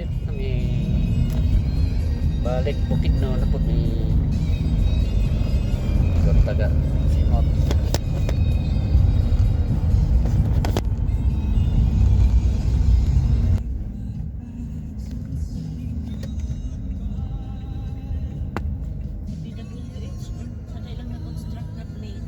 Exit kami. Balik Bukidnon na pud mi. Taga Simot. DPWH, sana ilang na-construct na plane.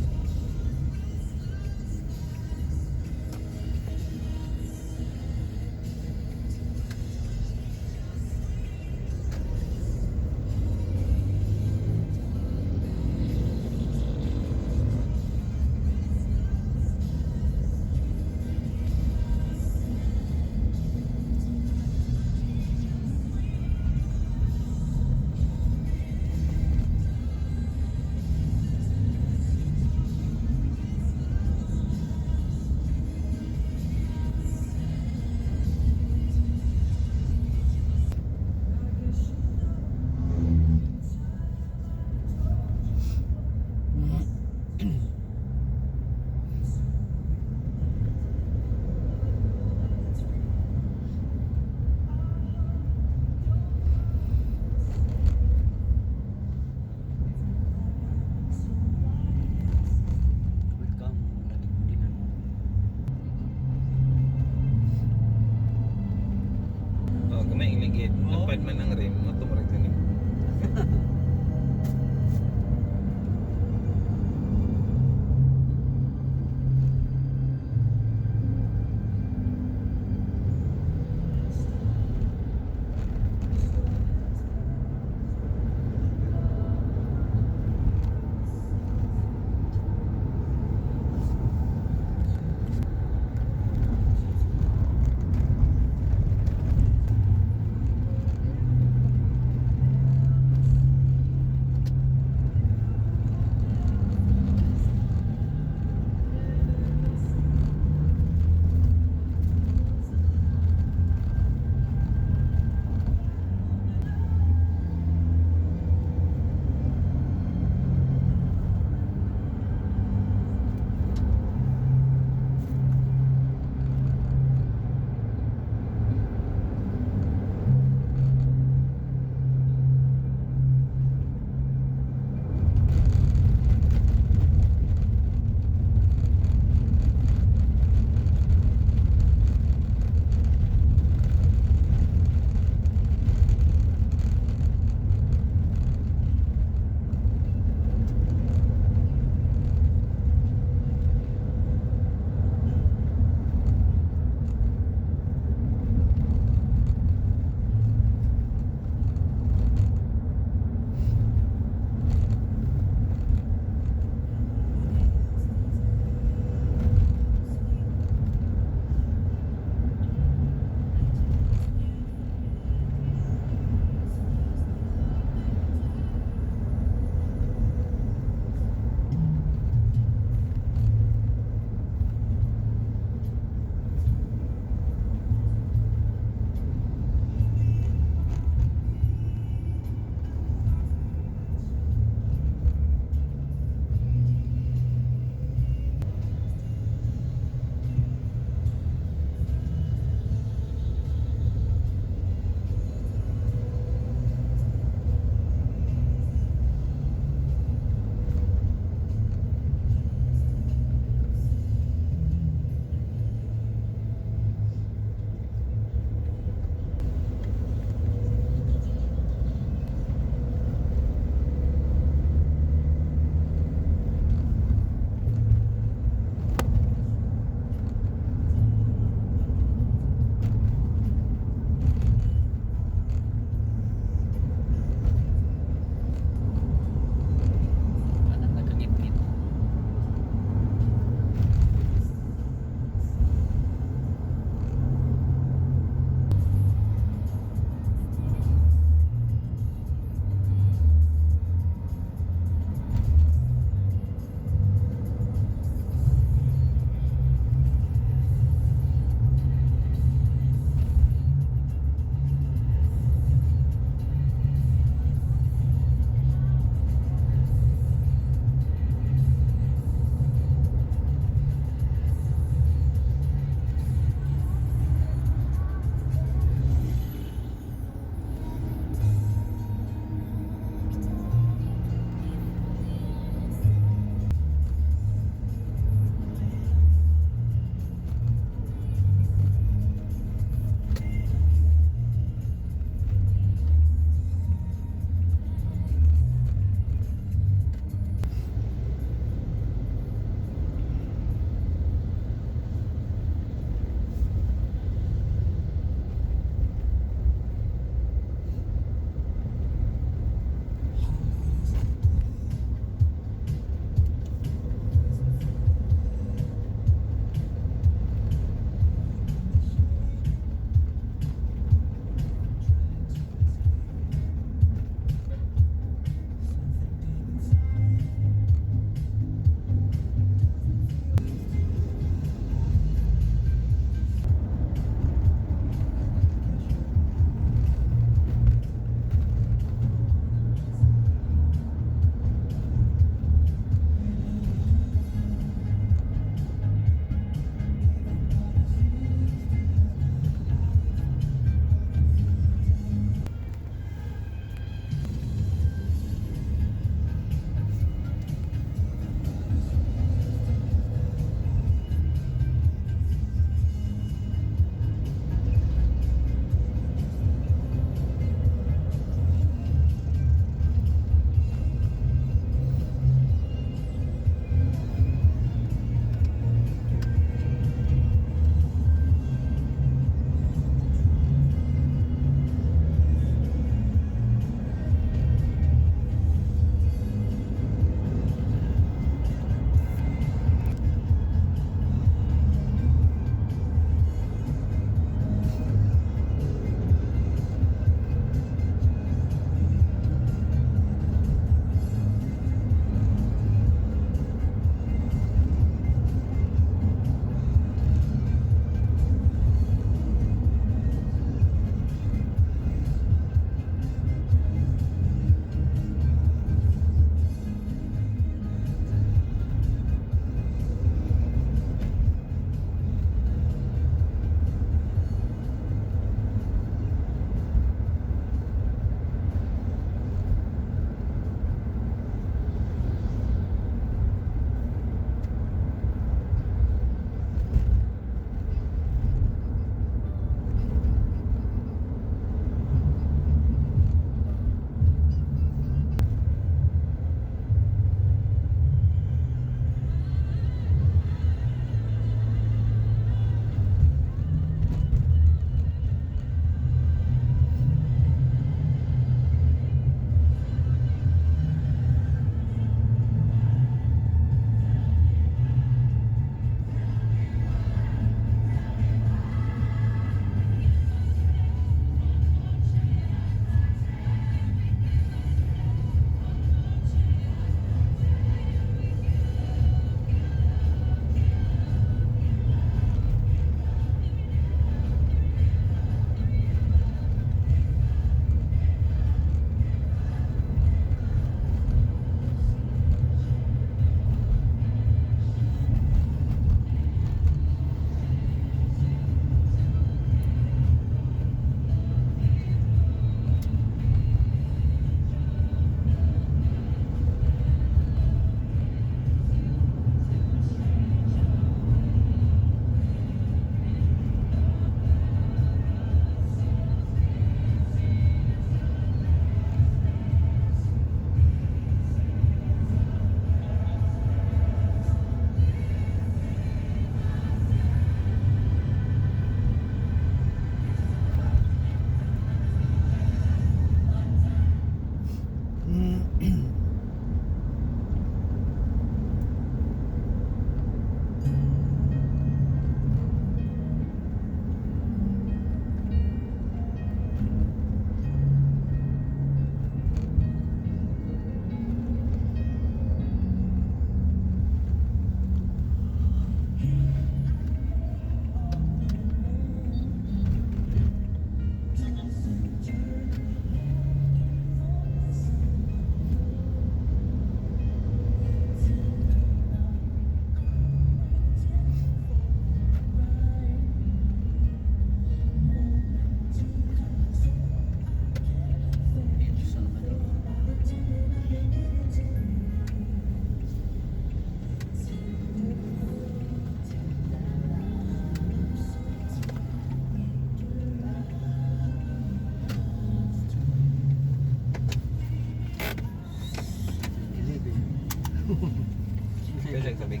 Kaya siyang tubig.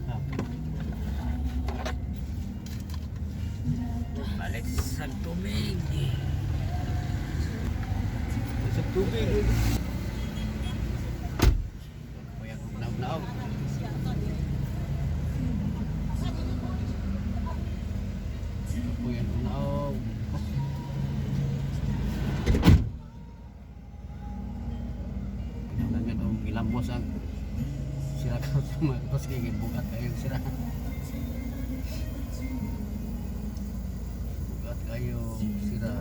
Ah. Balik sa tubig. Sa tubig. Kuya, naog-naog. Kuya, naog. Pinanggan ang gilambos ang sira ka sa mga tapos kay bugat kayo sira. Bugat kayo sira.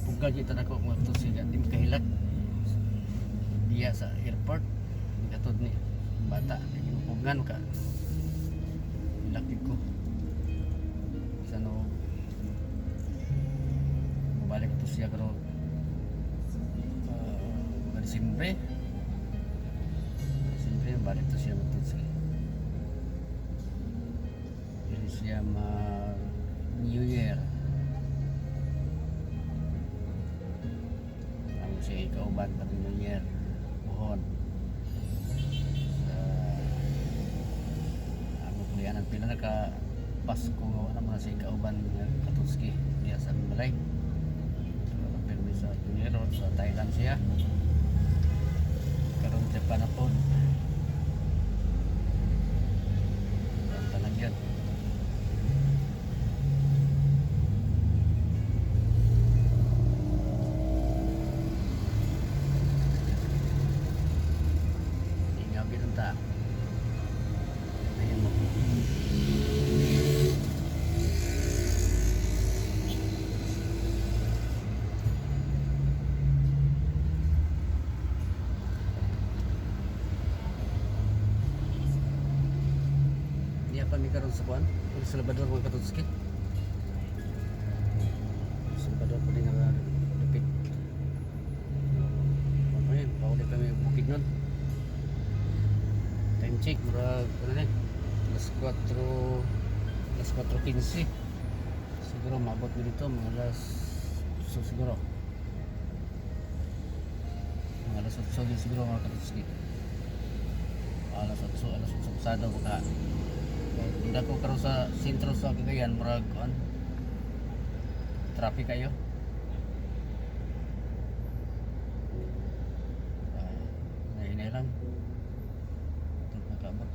Pugal kita na ko mga to siya di makahilak. Diya sa airport katod ni bata ginupugan ka. Hilak gyud ko. Bisan no balik to siya pero uh, Disyembre. Disyembre balik to siya matod siya. Dili siya mag New Year. Ang siya ikauban pag New Year. Buhon. Sa ano kulianan pila na ka Pasko nga wala man siya ikauban nga Katulski diya sa Malay. So, pero sa Pinero sa Thailand siya. Karon Japan na po. Ang tanan yun. Ingaw gid ta. Ayun mo. Niya pa mi karon sa kuan, El Salvador mga katutski. El Salvador pa din nga lupit. Kuan pa yun, pauli pa mi bukid nun. Time check, murag ano na, alas 4, alas 4:15. Siguro maabot mi dito mga alas 8 siguro. Mga alas 8 din siguro mga katutski. Alas 8, alas 8 pasado baka. Hindi ko karon sa sentro sa Cagayan murag kuan. Traffic kayo. Ah, nahinay lang. Ito nakaabot.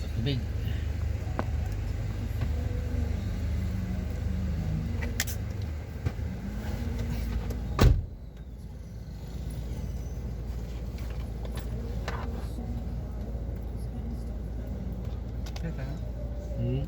Sa tubig. Kaya tayo. Ano?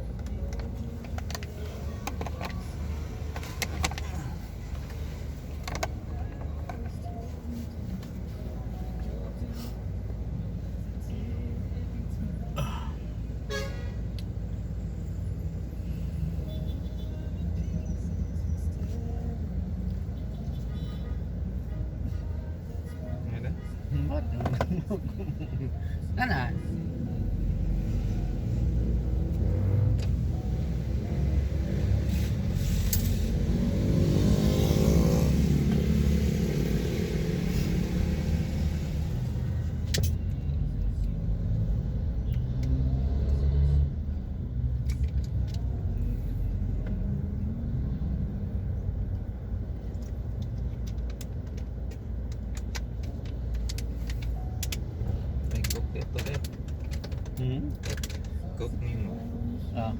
What? Nana. May cook dito eh. Cook ni mo. Ah.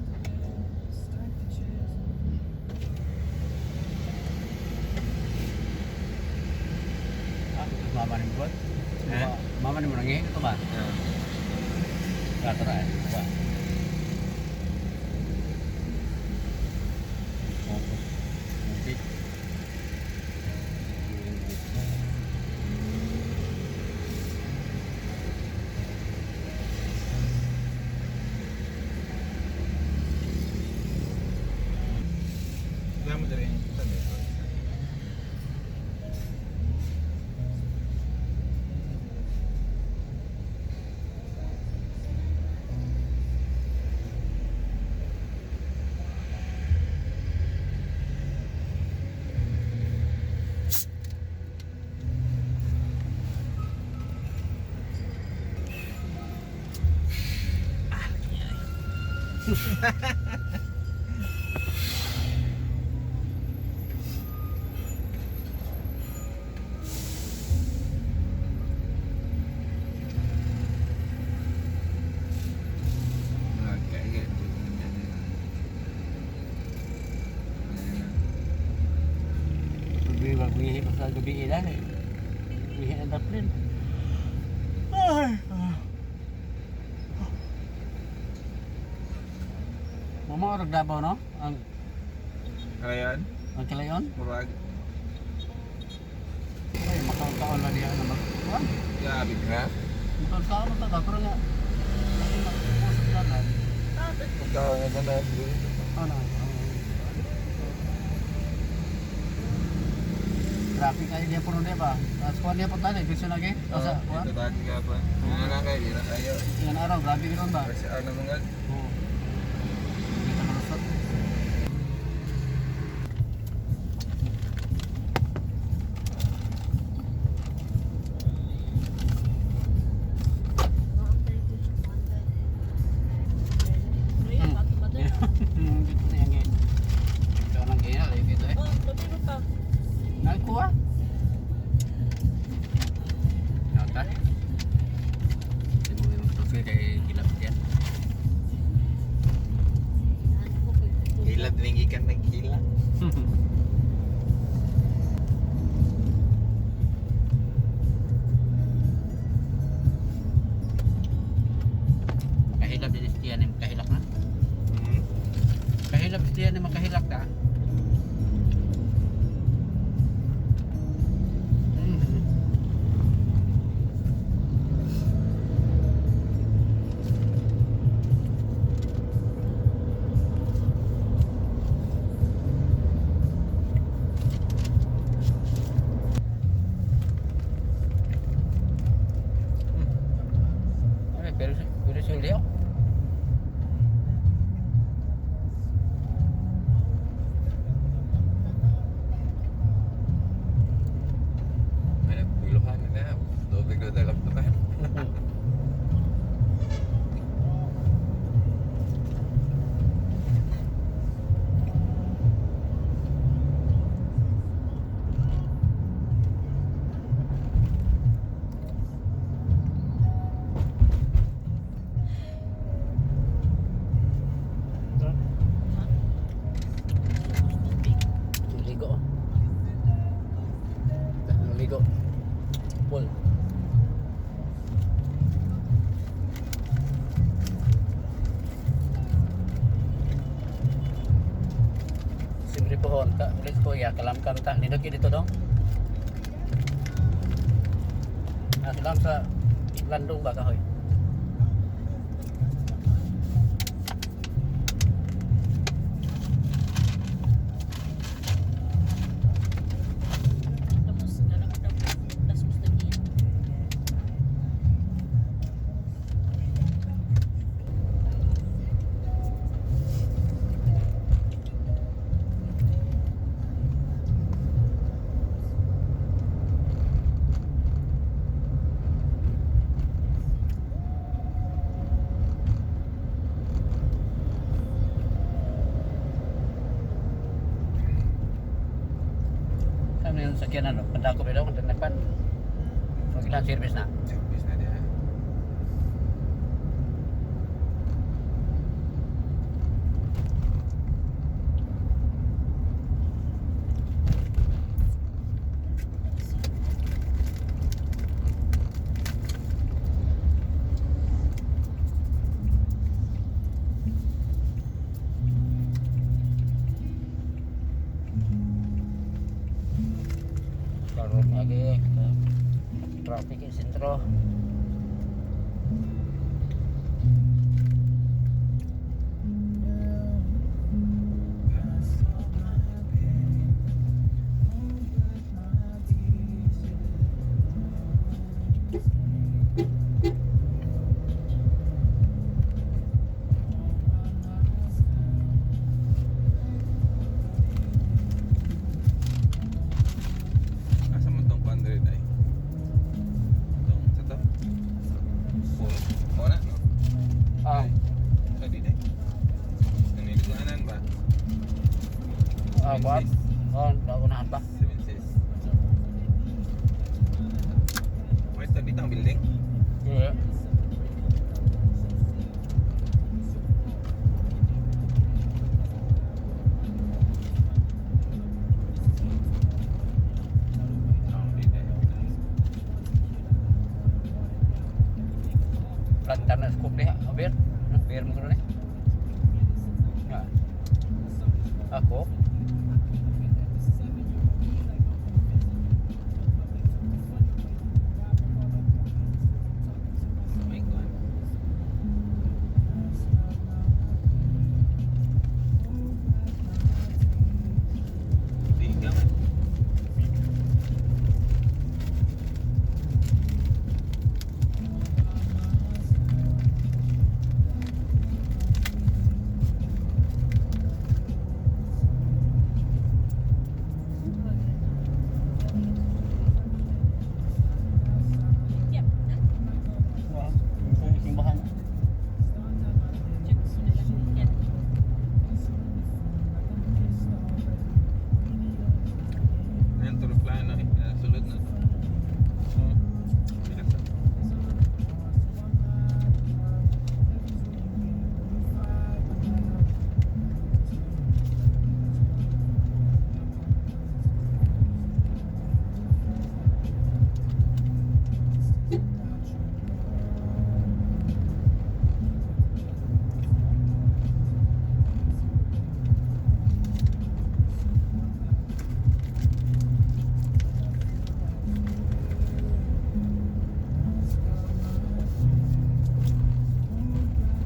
Ah, mama ni buat. Eh? Mama ni mo nangi ito ba? Ah. Katora eh. Ba. Focus. Muntik. Tama diri. Saan diri? Ah, kaya. Pag magwihi pa sa gabi ila eh. Wihi ang daplin. Ay! Ah. Mama orag Davao no? Ang Kalayan? ang Kilayon? Murag. Ay, makaon-kaon lang diya na mag. Kuan? Grabe ka. Makaon-kaon na ta pero nga. Usap na lang. Pagkaon nga sa lahat. Ano? Traffic ay diya puno diya ba? Tapos kuan diya punta niya, gusto lagi. Asa kuan? Ito tagi ka pa. Ano lang kayo, di na kayo. Yan araw, grabe ganoon ba? Kasi ano mga Oo. Kita malusot. Dito na yan ngayon. Ikaw nang ganyan, lagi dito eh. Oh, tabi mo pa. Nagkuha. Nota. Hindi mo yung tuloy kay gilap yan. Hilad ning ikan naghila. Makahilap din siya ni makahilak na. Hmm. Kahilap siya ni makahilak na. Ay, pero pero suli oh. Ay, piluhan na. Tubig na dalap naman. Ligo. Ligo. Pool. Siyempre po ka, ulit ko ya, kalamkam ta. Nindot dito dong. Ah, kalam sa landong ba kahoy? Tapos, naramdam ko, tas mas nag-iyak. Saan yung sakyan ano? Pandako ba daw? Kung nagpan. So, ilang service na? Service na diha. Karon lagi traffic in sentro. Ah, kuan. Oh, naunahan pa. Seven Seas. Wait, dito ang building? Yeah. Oh, dito. Planta na scoop diha. Oh, beer. Beer mo kuno ni. Ha. Ako. May kuan. Di ka man. Yep. Wa. Simbahan. Check ko na lang. Yan. Ngayon, turo plano eh. Sulod na. Bilis ah.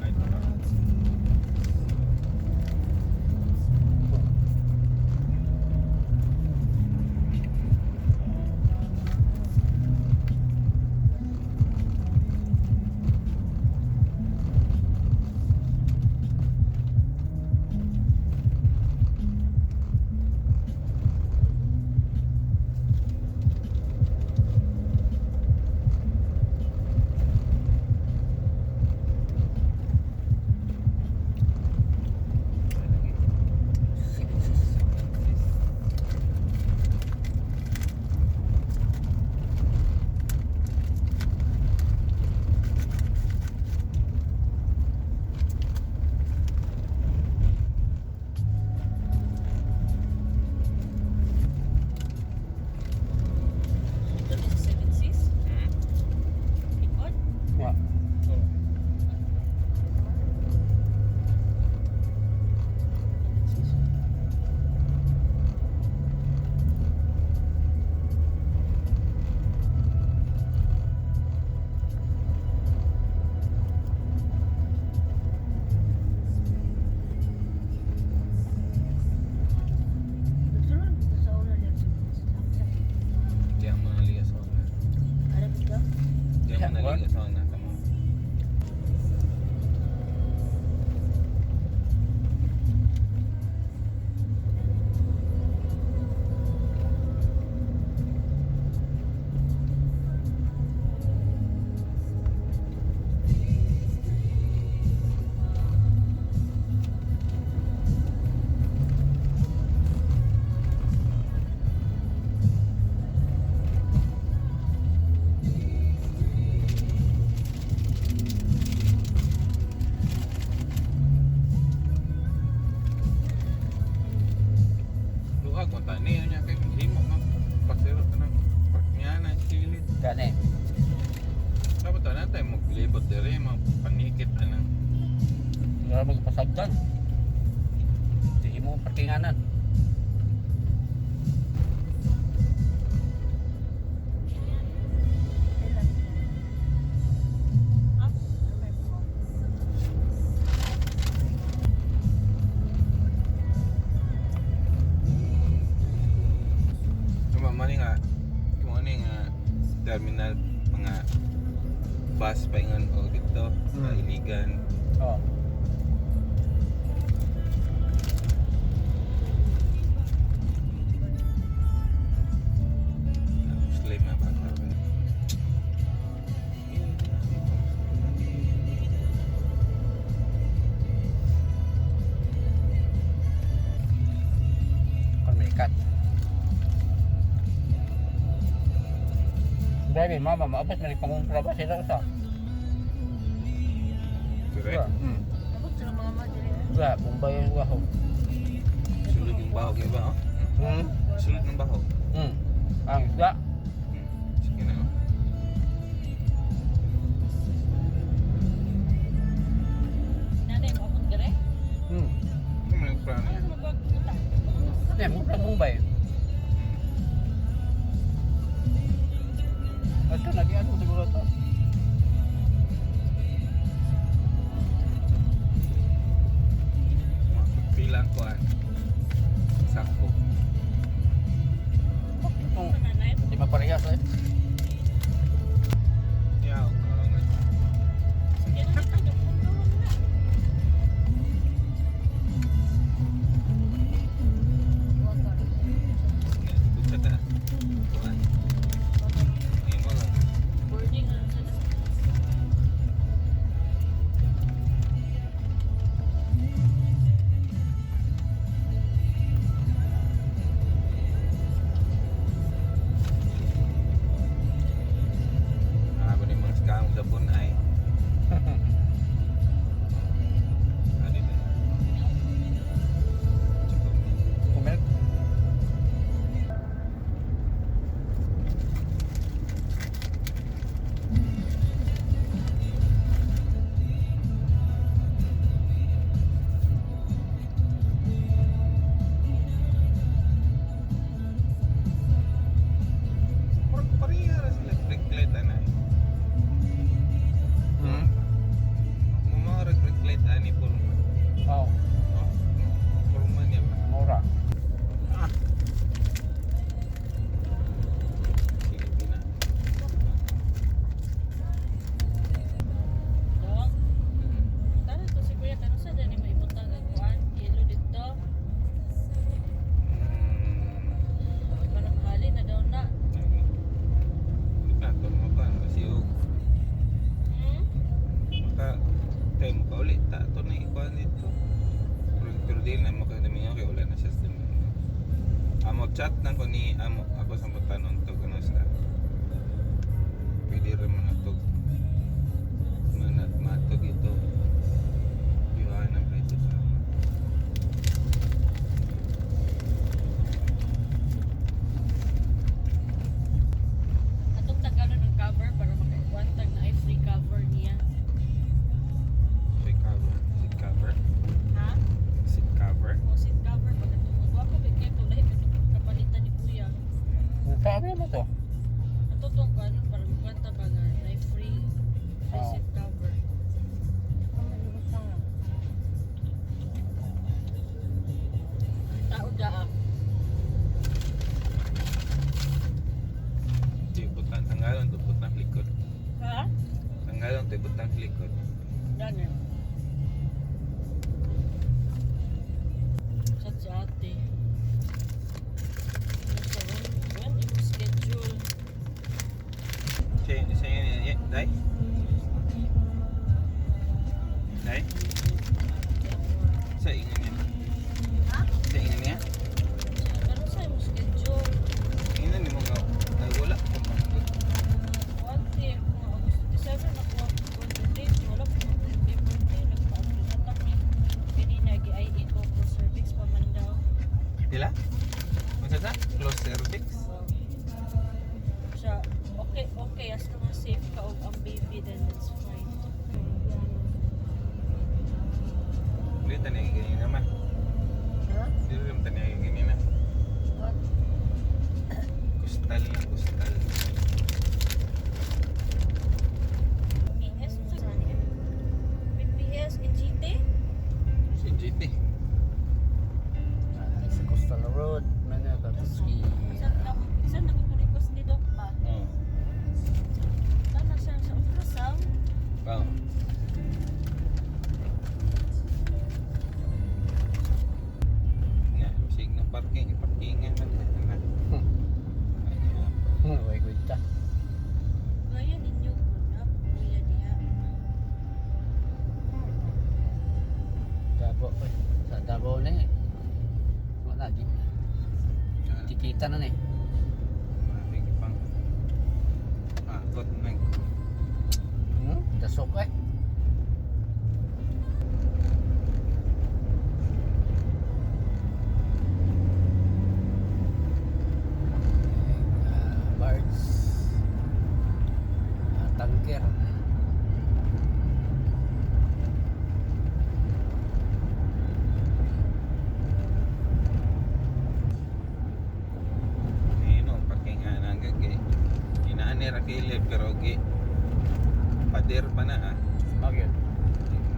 Ay, tara. Ay, lagi. Seven Seas. Seven Seas. Ito na sa Seven Seas. Likod. Wa. Seven Seas. Di ang mga liga sa una. Di ang mga liga sa una. Kamo. Luag mo tani niya kay himo ma. Pasero ka nang parknya na kilid. Gani. Dapat tanan tayo maglibot dere mga panikit anang. Wala magpasagdan. Di mo parkinganan. Ah, Tama man nga kung ano nga terminal mga bus paingon o dito sa Iligan. Oh. Muslim na bata ba. Shortcut. Grabe, mama, maabot na rin pangumpra ba sila sa? Correct. Abot sila mga madre. Wala, Bombay yung waho. Sulod yung baho kaya ba oh? Hmm? Sulod ng baho. Ang isda. Sige na oh. Nanay mo abot gare? Ano man yung plano Ano yan? sa magpagpunta? Hindi, mura Bombay. Ito, nag-ano siguro to. Pila ang kuan. Sakto. Itong, Nanay. hindi maparehas eh. Yaw, karongan. Sige na dito, punto mo na. Buksa ta. Kuan. Ayun mo lang. Boarding ano sa Ah, ba ni mga scam gabon ay. Ano na? Tsaka, Kumilk. Parang pareha ra sila brake light anay. Mga rag brake light ani purma. Oo, Oh, purma niya ba? mura. Ah. Sige, di na. Dong. Tara to si Kuya kano sa dani maibutang ang kuan yelo dito. Parang hali na daw na. Hindi pa ito maka kasi og maka tayo maka ulit ta ito na ikuan dito. Pero di na maka dami kay wala na siya sa Domingo. Amo chat na ko ni amo ako sa mutanon to kuno sa. Pwede ra man ato manat matog ito. Yohana ba ito sa amo. Atong Tagalog ng cover para makakuan tag na ay free cover niya. Seat cover. Seat cover. Ha? Seat cover. O seat cover pag tungod wa ko kay to lahi pa itong kapalitan ni Kuya. Sabi mo to. Ato tong kuan para makuan ta ba nga na ay free free Oo. seat cover. Tao daa. Di butan tanggalon to butang likod. Ha? Tanggalon to butang likod. Dani. Chat si ate. Ano sa when yung schedule? Siya siya yan dai. Dai. Sa ingon niya. Ha? Sa ingon niya. Ano sa yung schedule? Ingon ni mga ay wala ko man. One kung August 27 nakuha ko ng date, wala ko ng birthday, nagpa-atak ni kanina gi-IE ko pro cervix pa man daw. Pila? Unsa ta? Close cervix. So, siya, okay, as long as safe ka og ang baby, then it's fine. Dili ta ni ganyan naman. Ha? Dili rin ta ni ganyan na. What? Kustal na kustal. PS? PS, NGT? Si GT. Ah, sa Coastal Road, mga katuski. Saan na ko request ni Doc ba? Oo. Sana siya sa ultrasound. Oh. Nga, sig na parking, parking nga man na. Ay, nga. Way kwenta. Gaya ninyo ko na, kuya diha. Davao, eh. Sa Davao na eh. Wala, di. Kita na ni. Grabe pang akot nag Dasok eh. Birds. Tanker. Nino parking ana gagi. Inaan ni Rakile pero gi pader pa na ah. Bagyo.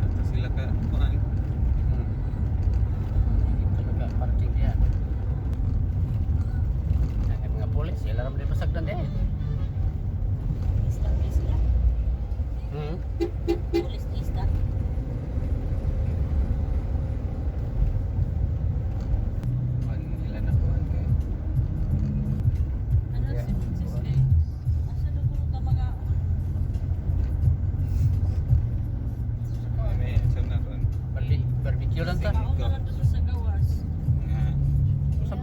Ato sila ka kuan. Hindi talaga parking diyan. Ay, mga pulis, sila raman din pasagdan din. Isda, isda. Pulis, isda. Kuan nila na kuan kay. Ano si Princess kay? Asa daw kuno ta magaon? May sa na kuan. Barbecue lang ta. Kaon na lang doon sa gawas. Nga Usam,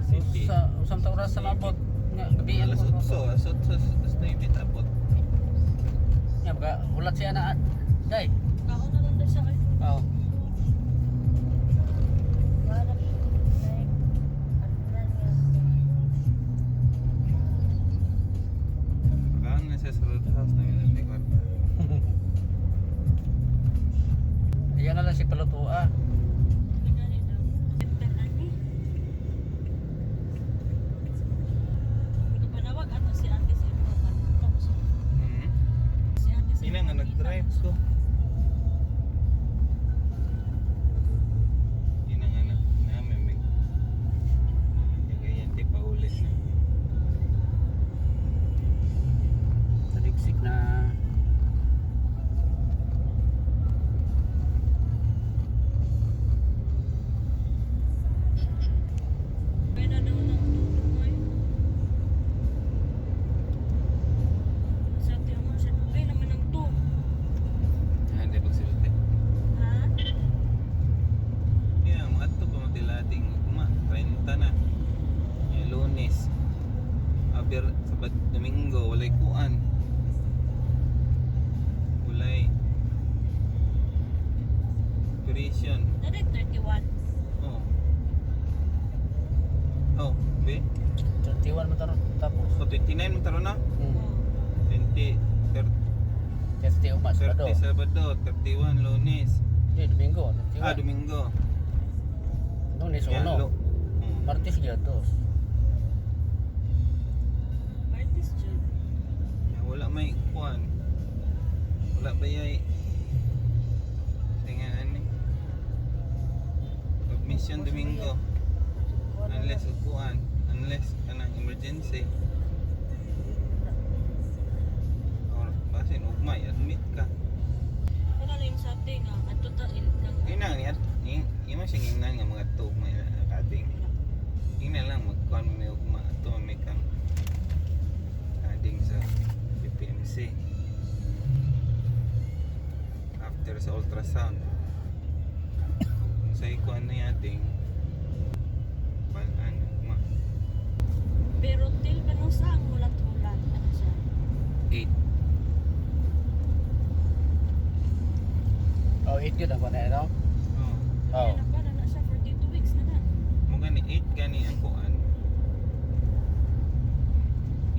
city. sa usam ta oras sa mabot nga gabi Alas 8, alas 8, alas 9 tapot. Nga baka hulat siya na day. Kaon na lang doon sa kay. Oo. Kaan na siya sa roadhouse na yun ang kwarta. Ayan na lang si palutua. Pinani daw. September ani. Nagpanawag ato si ate sa imo. Tapos si ate sa Ina nga nag-drive ko. Ina nga na namin may ganyan di pa ulit na. Taligsik na. Pwede daw ng tuloy. Sa ate mo siya dugay naman ang to. Ah, hindi pagsulti. Ha? Yeah, mga ato pa matilating ugma, 30 na. Yung Lunes. Aber Sabad Domingo walay kuan. Walay operation. Dali 31. Oh. Oh, be. 31 man taron tapos. So 29 mo taron na? Oh. 20 30 30 uma Sabado. Sabado, 31 Lunes. Di Domingo, 31. Ah, Domingo. Lunes Yeah, uno. Oh. Martes gyud dos. Martes jud. Yeah, wala may kuan. Wala ba yay? Tingan ani. Admission Domingo. Unless kuan, unless kanang emergency. Or basin ugmay admit ka. Wala lang yung sa ate nga adto ta il kang Ina ni at ni imo siya ngingnan nga mga tug may kading. Ingna lang magkuan may ugma ato may kang ading sa BPMC. After sa ultrasound. Kung sa kuan na yating kuan ano ugma Pero till kanang sa ang hulat-hulat ano siya. 8. Oh, 8 gyud ang kuan no? Oh. Oh. Kaya na na siya 42 weeks na na. Mo gani 8 gani ang kuan.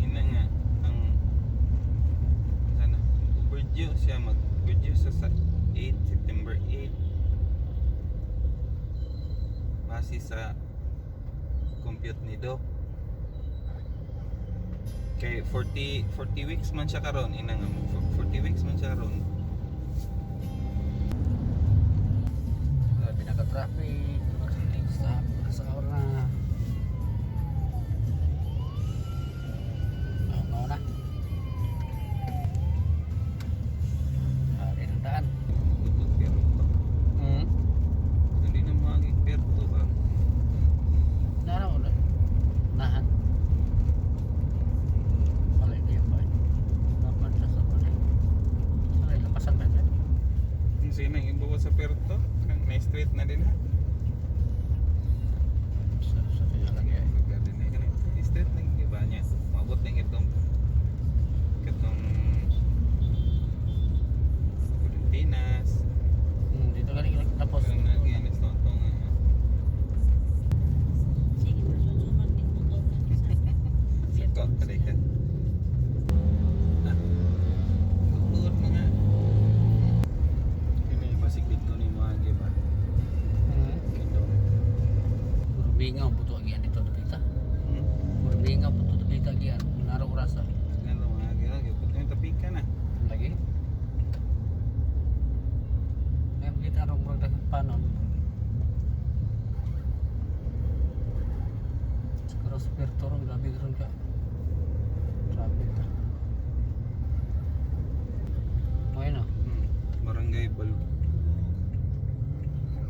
Ina nga ang sana overdue siya, mag overdue siya sa 8 September 8 base sa compute ni Doc kay 40 40 weeks man siya karon. Ina nga 40 weeks man siya karon. Grabe na ka-traffic. Sa oras na. Oo, na. Hari ng daan. Utot perto. Hindi na mga perto ba. Naraw na. Nahan. Wala hindi pa. Dapat siya sa kunin. Wala, lapasan ba siya? Ang sino yung ibawa sa perto? May street na din ha. Mingaw buto agian dito dapita. Hmm? Mingaw buto dapita agian. Naro orasa. Ano mga gano'n, gipot yung tapika na. Lagi. May makita arong murag daghang panon. Siguro sa Puerto ron, grabe ron ka. Traffic ta. Okay no? Barangay Balu.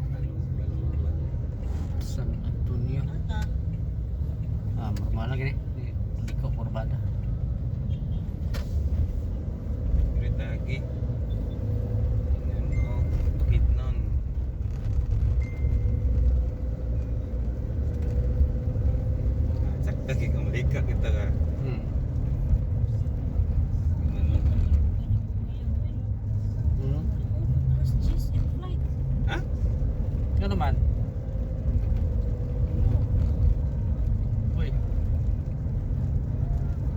Balu, Balu, Balu. San Antonio. Ata. Ah, Murmana gini. Liko Murbana. Ritagi. Ingan ko, bukid nun. Ah, sakta kay kamalika kita ka. Ano? Alas 10 in flight. Ha? Ano naman? Uy,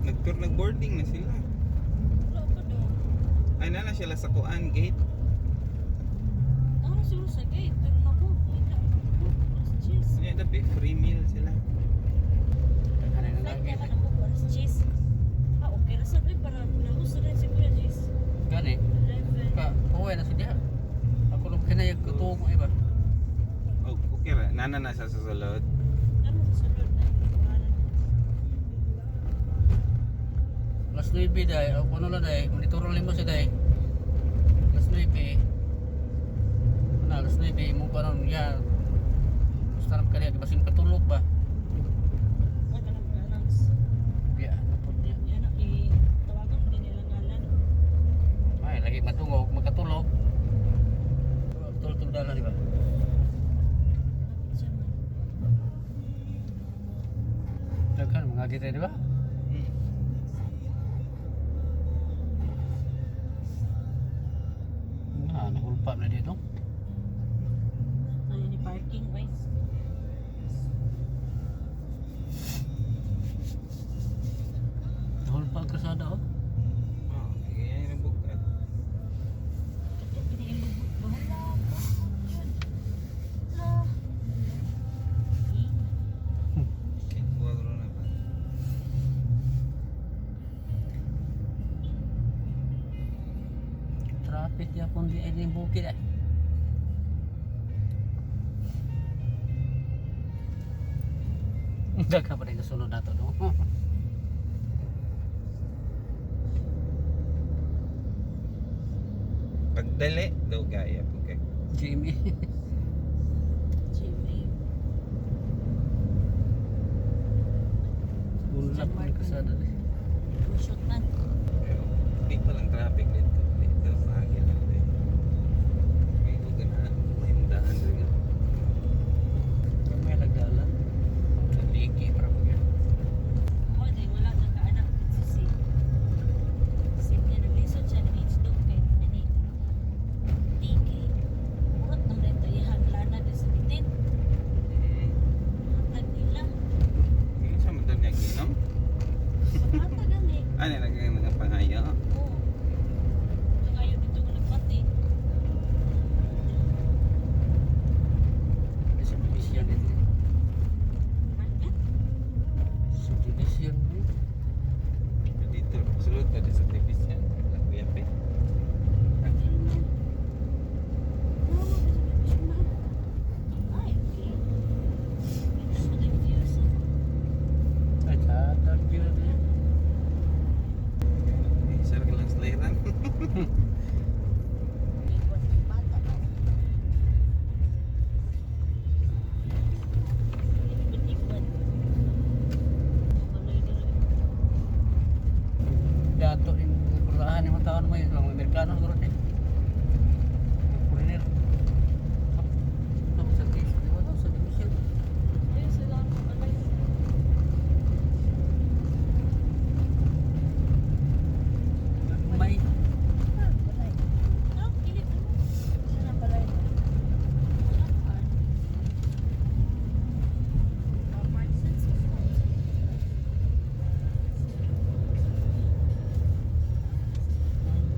Nag nag-boarding na sila. Wala pa daw. Ay, na sila sa Kuan Gate. Ano siguro sa gate, pero naku, hindi ako. Alas 10. Ano dapat free meal sila. daghan na Flight lagi. naman ako, alas 10. Ah, okay ra sad, uy, para nahusto rin si Kuya Jis. Gani. 11. Ka, uwi na siya. Ako lang kinayag ko ko iba. Oh, okay ra. Nana na siya sa sulod. Ano sa sulod na yung Alas 9 day, o kuno lang day, monitoro lang mo siya day. Alas 9. Ano, alas 9 mo karon ya. Gusto naman kaniya basin patulog ba? Ay, kanang announce. Biya na po niya. Yan ang tawagan din nila ngalan. Ay, lagi matungog, makatulog. Tulog-tulog dala di ba? Kapit siya man. Daghan mga gitay di ba? Hmm. Na, nahulpa na dito. Ano ni parking, oy. Nahulpa ang kalsada oh. Oh, kaya yung bukat. Ito piniilubot ba? Hala, bakit yun? Hala. Eh, Kaya kuha ko na ba? Traffic yapon di ay ning bukid eh. Daghan pa rin kasunod nato no. Pagdali daw gaya po kay. Jimmy. GMA. Unlap pa rin kalsada eh. Shoot man. Pero di pa lang traffic dito. Dito sa akin lang din. Kaya ko ganahan may mudahan rin. May lagdalan. Nagliki para pag yan. Ako, di wala na kaanak si si. Si niya naglisod siya ng age dog kay ani. TK. Murot nang dito iyang lana di sa bitin. Hatag nila. Hindi siya man niya ginom. Pagkata gani. Ano lang yung mga pangayo? Oo. Ito ngayon dito nga nagpati. May subdivision dito. Market? Subdivision eh. Dito, sulod ka din sa division. Kuya pe. Ayun na. Oo, sa division na. Ay, okay. Ito mo yung views. Ay, tatag yun eh. Isa ka lang sa lahiran. Iwan ng bata, no? Ikot-ikot. Tuloy dito. Dato yung kurahan yung taon mo yun. Mga Amerikano siguro eh. Mga foreigner. Ako sa case. Di ba sa division? Ayun sila, alay. May Ah, kilit mo. Saan ang balay mo? Wala pa. Apartments?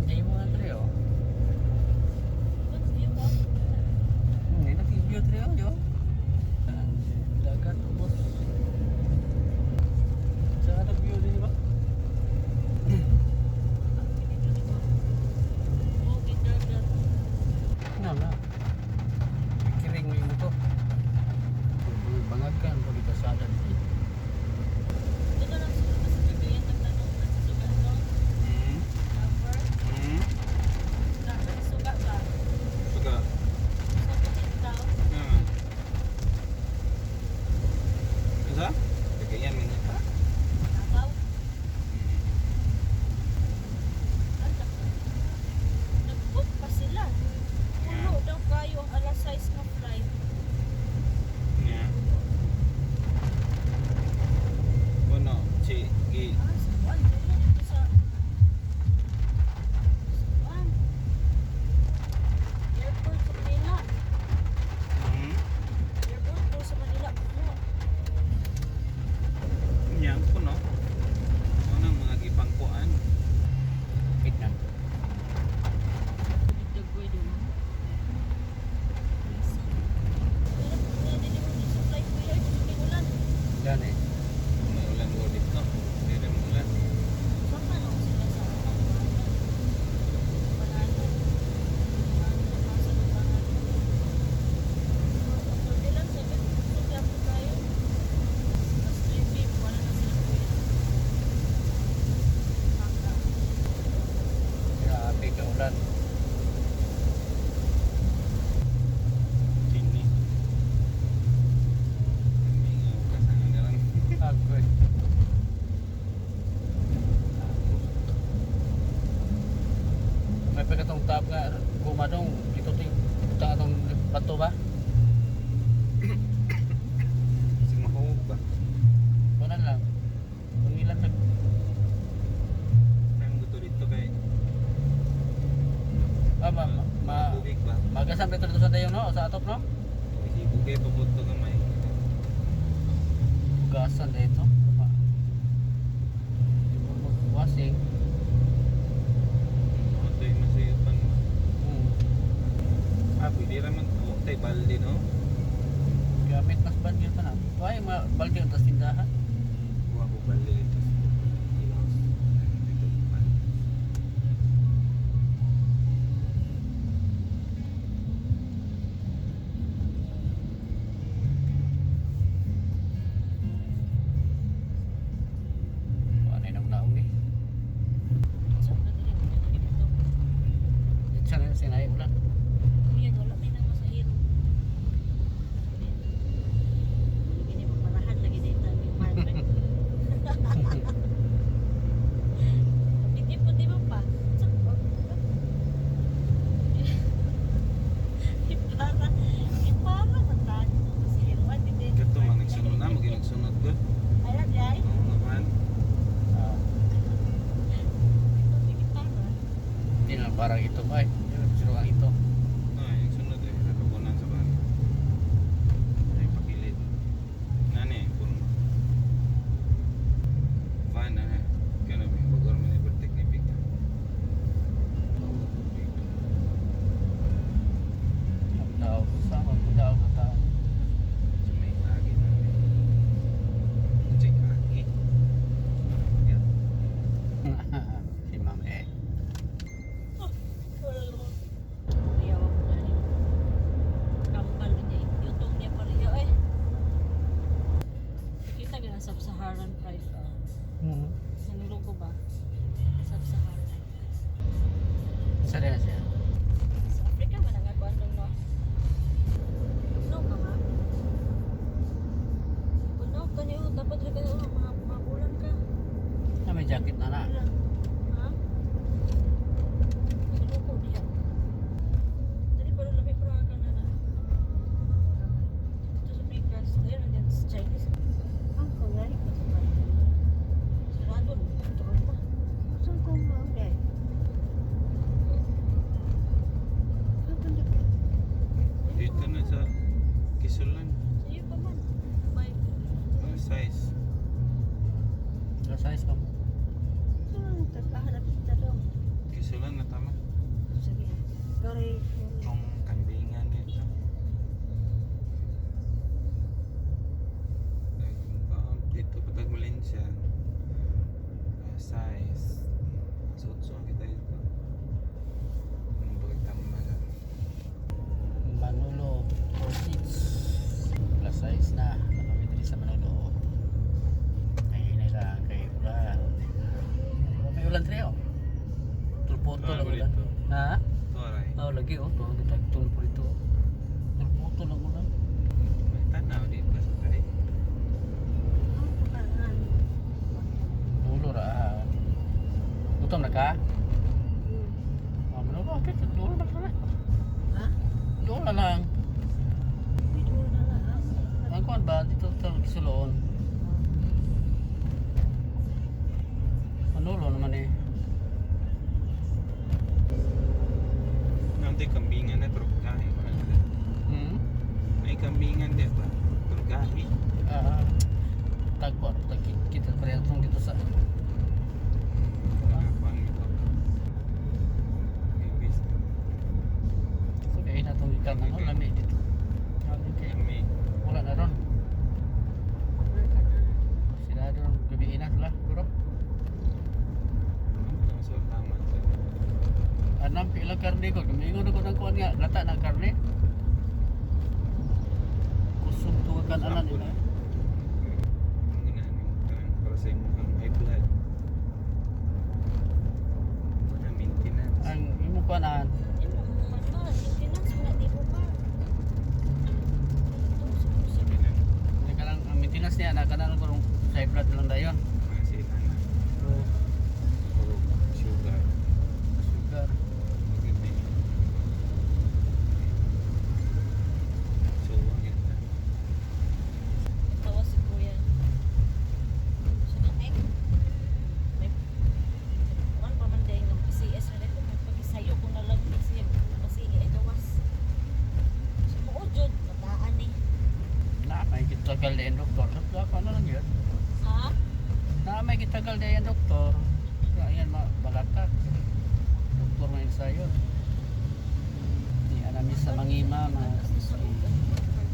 Hindi mo na tayo. Gani. May ulan ko dito. Hindi rin ulan. Sama lang sila sa ano. Panalo. Panalo sa panalo. Pwede lang sabi, kaya po tayo. Mas 3 wala na sila kuya. Baka. Grabe ka ulan. Kini. Mingaw ka sa lang. Agoy. May pagkatong tab nga gumadong dito ting butang atong bato ba? Kasi mahuog ba? Wala lang. Pangilan nag Ang gusto dito kay ah, ma, ma, ma tubig ba? magasam dito dito sa dayon no sa atop no? Ibugay pa po ito gamay. Hugasan dito. Ma. Di mo magwasing. Ito yung masayupan ba? Hmm. Ah, pwede raman to. Tay balde no? Gamit mas balde pa na. Ay, ma balde ang tas tindahan. Kuha ko balde dito. Ilaws. Dito balde. Ano yung naong ni? So, pwede rin ito. Dito na sinay ulan. Kuya, wala may nang masahiro. Hindi mo parahan lagi dito ang partner. Hindi po, di ba pa? Ipara, ipara mataan mo masahiro. Kato man nagsunod na, maging nagsunod ko. Ayan, yay. Oo naman. Ah, Ito, sige, para. hindi na parang ito ba eh. Sino ang ito? Ah, yung sunod eh. Nakabunan sa bahay. Ay, pakilid. Nani, puro. Van, ano eh. Kaya na, pag-or mo na i-protect ni Big. Ang tao. Sama ang tao na tao. Sa may agi namin. Check agi. Yeah. Si Ma'am eh. Ayaw ako na rin. Kambal niya. Yutong niya pareho eh. Kita ka na Sub-Saharan Pride. Hmm. Sinulog ko ba? Sub-Saharan. Sa rin siya. Sa Africa man ang ako andong no. Puno ka ma. Puno ka niyo. Dapat rin kayo mga mabulan ka. Na may jacket na na. Wala. Ha? Sinulog ko diya. Dali pa rin lami pa ka na na. Dito sa Pikas. Ayun, nandiyan sa Chinese. Ang kulay ko sa bahay. Sarado. Turon pa. Saan ko maulay? Saan ko na- Dito na sa Kisulan. Sa'yo pa man. Bye. Mga size. Sa size pa. Saan tagkahanap kita daw? Kisulan na tama. Sige. Sorry. Itong kambingan dito. Dito patag Valencia. Size. Suot-suot kita dito. Anong pagtama lang. Manolo 46 plus size na. Nakami diri sa Manolo. Ay na lang kay ulan. May ulan diri oh. Tulpoto Ah, lang ulan. dito. Ha? Ito aray. Oh, lagi oh, to gitagtulpo dito. Tulpoto lang ulan. May tanaw dito sa tayo. Ang pakahan. Dulo ra. Ah. Gutom na ka? Ah, Manolo, okay, dulo na lang. Ha? Dulo na lang. Video na lang. Ah. Ang kuan ba dito sa Kisuloon? Manolo naman eh. Nanti kambingan na trugahi. Hmm? May kambingan di ba? Trugahi. Ah, tagpo tag kita pareho tong dito sa Nakakuan nito. Ibis. So kay na tong gikan ano lami dito. Lami kay Kami. wala na ron. Ganam kay ilang karne ko. Kumingon ako ng kuan nga gata na karne. Kusog to kan anan Ako nila. na. Ang ginaan mo kanang para sa imong high blood. Wala maintenance. Ang imo pa na Imo man ma, maintenance na di mo pa. Bilang hindi ka lang ang maintenance niya na kanang ko sa blood lang dayon. mga sila na. So, Puro sugar. sugar. Maganda yun. So, ang ganda. Tawa si kuya. Siya na, eh. May kuan pa man dahil ng PCS na ko may pagkisayo ko na lang ni siya kasi ay gawas. Siya mo jud bataan ni. Na may gitagal din doktor. Doktor na lang yun. Ha? Na may gitagal din doktor. Kaya yan mabalaka. Doktor na ensayo. Di anami sa mangima mga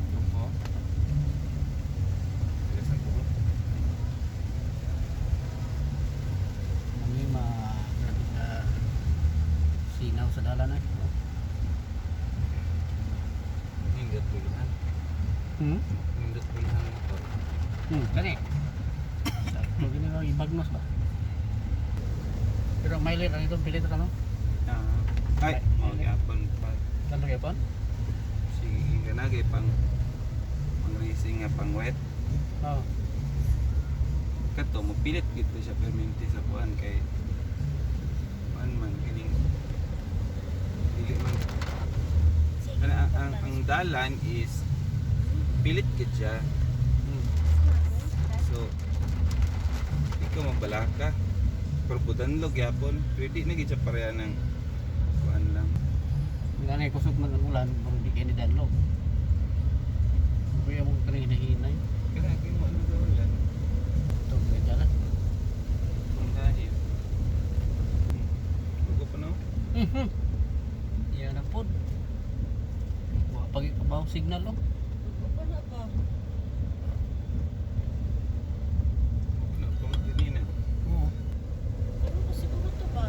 Tuko. Tigas ang tuko. Mangima grabe ka sinaw sa dalan eh. Hinggat buluhan. Hinggat buluhan motor. Kani. Sakto gini ko ibagnos ba. Pero may lit ang itong pilit ano? Ah. Ay, oh, gyapon pa. Tanto gyapon? Sige, ganagay pang pang racing nga pang wet. Oh. Kato mopilit gid to siya permente sa kuan kay kuan man kining dili man kana ang dalan is pilit gid siya. So di ka mabalaka. Pero budanlog gyapon, pero di na gid siya pareha ng kuan lang. Ngani kusog man ang ulan, murag di kay ni danlog. Kuya mo kaning hinahinay. Kana kay mo ano daw lan. Ito kay dalan. Kung dahil. Bago pa no? Iya na pod. Wa pag ikabaw signal oh. Wala ba? Ano pa mo ganina? Oo. Pero ko siguro to ba?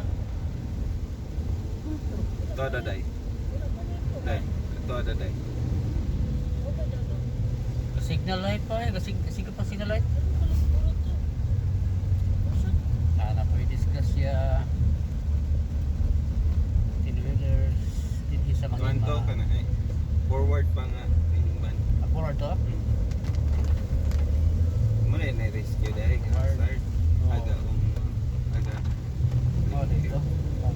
Ito daday. Wala pa nito. Day. Ito daday. Wala daw daw. Signal light pa eh, kasi sige pa signal light. Pero ko siguro to. Usod. Sana po i-discuss siya. Tinwheelers din sa mga Tuwan ka na eh. Forward pa nga. Tingban. Forward to? Muna na rescue dahil Forward. start. Oo. Aga aga. Oh, dito.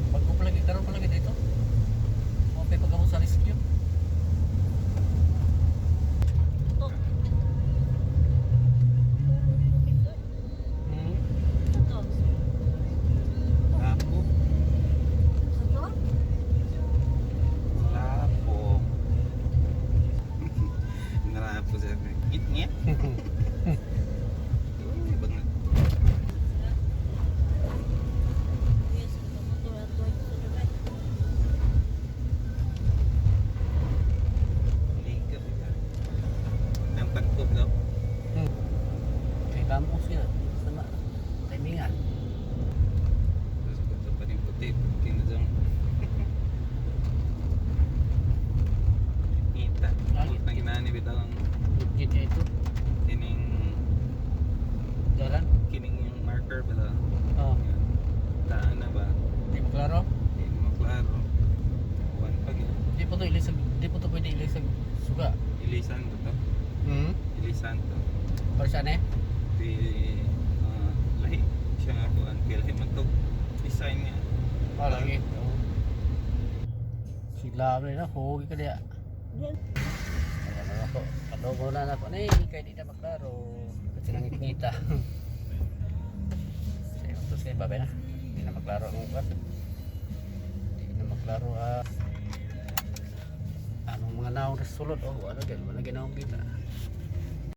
Pag ko palagi, karon palagi dito. Okay, pag ako sa rescue. Ito. Ito. Lapo. Ito? Lapo. Narapo siya. Ngit ngit. Uy, bangag. Kuya sa motor at doon sa drive. Liga ba? Nang tagkob daw. Kay bamo siya. Sama. Timingan. Tapos ito pa rin puti. Puti na dyan. Ngita. Langit. Nang ginani bitaw ang Git ito. kining Dalan. kining yung marker ba daw? Oh, Yan. Daan na ba? di mo klaro. Hindi mo klaro. Kuwan pa gyud. Di po to ilisag, di po to pwede ilisag suga. Ilisan to to. Ilisan to. Para saan eh? Di lahi siya nga kuan kay lahi man to design nga. Oh, lagi. Sila na hugi ka diya. Yan. Ayan na ako. Kalogo na na ako ni kay di na maklaro. Kasi nangit-ngita. Sa iyo to sa babay na. Di na maklaro ang ugat. Di na maklaro ah. Anong mga naong sa sulod oh, wala gyud wala ginaong kita.